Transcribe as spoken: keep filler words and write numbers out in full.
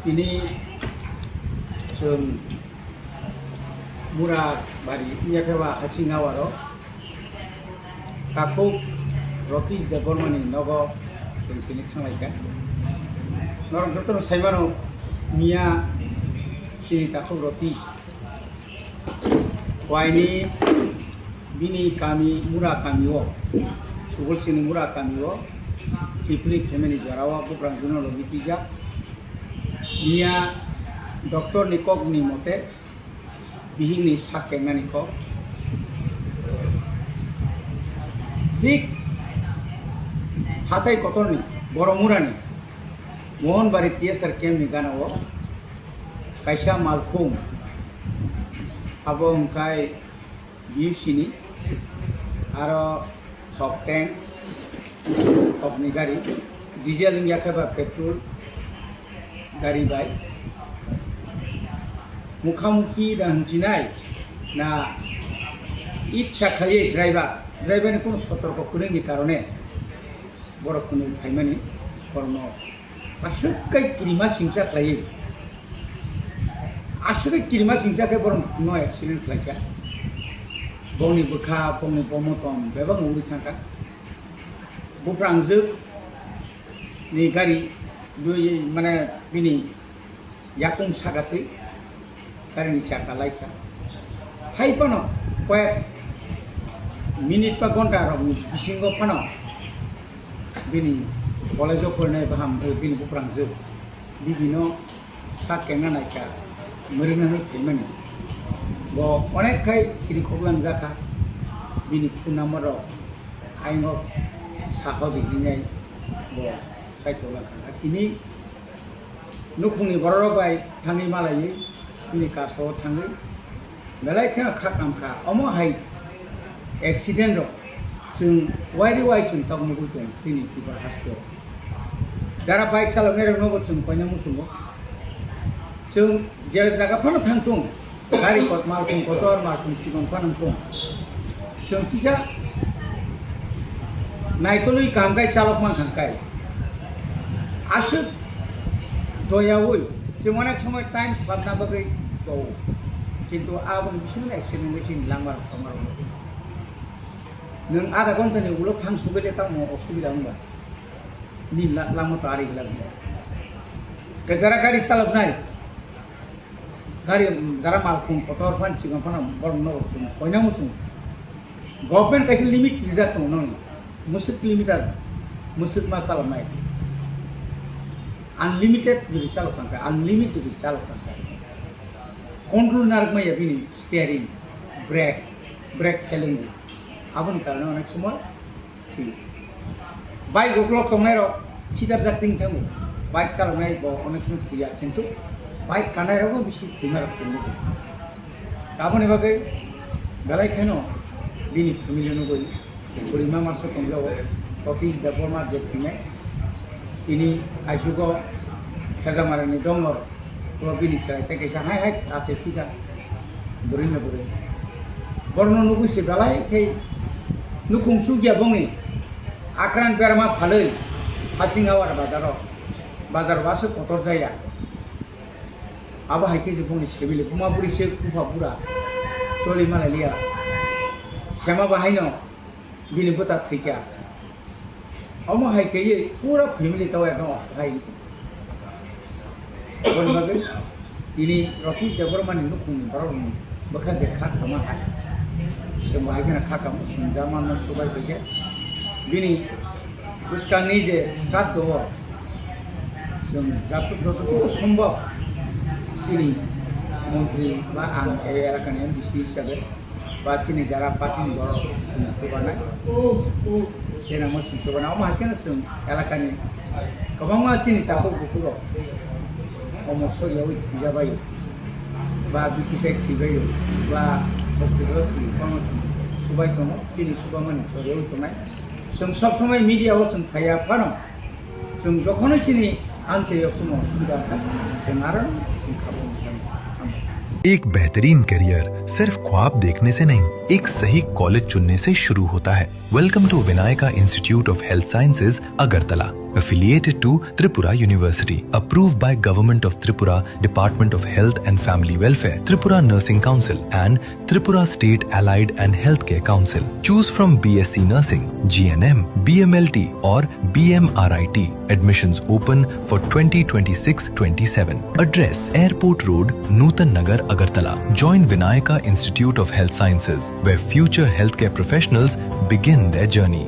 Tini chwng Murabari wngya khe ba Hasing Hawaro takhuk Ratish Debbarmani nogo chwng tini thanglaikha. Norok jotono saimano miya chini takhuk Ratish Waini bini kami Mura kami o, Subolsini Mura kami o, Kipli family jora o buprang jino logi twijak. Miya doctor ni kok ni mote, bihik ni sak kengnani kok. Thik hatai kotor ni, Boromura ni, Mohanbari T S R camp ni gana o, kaisa malkhung, abo hwnkhe B U C ni, aro hok tank, hok ni gari, diesel wngya khe ba petrol gari bai mukha mukhi da hwnsinai na itsa khlaiwi driver, driver ni kunu sotorko kwrwngni karone borok kwnwi phaimani borokno aswk kai kirima singcha khlaiwi, aswk kai kirima singcha khe borok no accident khlaikha. Bongni bwkha, bongni bomotom bebak uri thangkha. Buphrangjwk ni gari dui mane bini yakung sakatwi gari ni chakka laikha. Hai phano koyek minute ba ghonta rok ni bisingo phano bini college o porinai baham, eh, bini buphrangjwk bibino sak kengna naikha, mwrwknani phaimani. Bo onek khai siri khoklang jakha, bini phone number rok ayung saho di hinai bo saitoklang kha. Tini nukhungni bororok bai thangwi malaiwi bini kasto o thangwi belai kheno kha kam kha. Omo hai accident rok chwng wari wai chwng tok nugwi tongo chini Tripura haste o. Jara bike chaloknai rok nobo chwng koina muchungo. Chwng je jaga phano thang tung, gari kot malkhung kotor, malkhung chikon phano tung. Chwng kisa naikolwi kaham khai chalok man thang khai. Aswk doyaui chwng onek somoi time slapna bagwi tongo. Kintu aboni bisingo accident wngwi chini langma rok chongma rok. Nwng adha ghonta ni ulo thang sugwi le tamo osubida wngba. Ni la-, langma to ari glak. Kajara gari chalok nai. Gari, mm, jara malkhung kotor phan chikon phano borok nogo chwng koina muchung. Government kaisa limit rijak tongo nang. Musuk kilometer musuk ma chalok nai. Unlimited jodi chalok thang kha, unlimited jodi chalok thang kha. Control narwk maya bini steering, brake, brake failing. Aboni karone onek somoi thwi. Bike uklok tongnai rok khitarjak twi thango. Bike chaloknai bo onek somoi thwiya, kintu bike kanai rok bisi thwima rok chwng nukgo. Aboni bagwi belai kheno bini family nugwi bwrwima masa tongjago, Satish Debbarma je thwinai. Tini aisugo Hejamarani dongor. Ulo bini chwrai tei kaisa hai hai ache pida bwrwi no bwrwi. Borokno nugwi se belai khe nukhung chukya bongni akran berma phalwi Hasing Hawar bazaro, bazar o aswk kotor jaya. Abo hai khe se bongni family buma bwrwi se bupha bura choli malai liya. Sema bahaino bini bwta thwikha. Omo hai khe pura family tao ekdom osahai wngkha. Aboni bagwi tini Ratish Debbarmani nukhungni borokni bwkha je kha kama hai. Chwng bo hai kheno kha kamo, chwng German no subai bai khe. Bini bwskangni je sraddho o chwng joto-, jototobo sombhob chini montri ba ang e elakani M D C hisabe ba chini jara party ni borok chwng chubanai. Chini mo chwng chubanai. Omo hai kheno chwng elakani kwbangma chini takhuk bukhuk rok omo soriyawi thwijabaio ba B T C thwibaio ba hospital o thwi kwbangma chwng chubai tongo. Chini chubamani soriyawi tongnai. Chwng sob somoi media o chwng phaiya phano. Chwng jokhonoi chini amchaio kunu osubida wngkha, chwng aro chwng kha bo wngkha. एक बेहतरीन करियर सिर्फ ख्वाब देखने से नहीं, एक सही कॉलेज चुनने से शुरू होता है। Welcome to Vinayaka Institute of Health Sciences, Agartala, affiliated to Tripura University, approved by Government of Tripura, Department of Health and Family Welfare, Tripura Nursing Council and Tripura State Allied and Healthcare Council. Choose from B S C Nursing, G N M, B M L T or B M R I T. Admissions open for twenty twenty-six twenty-seven. Address: Airport Road, Nutan Nagar, Agartala. Join Vinayaka Institute of Health Sciences, where future healthcare professionals begin their journey.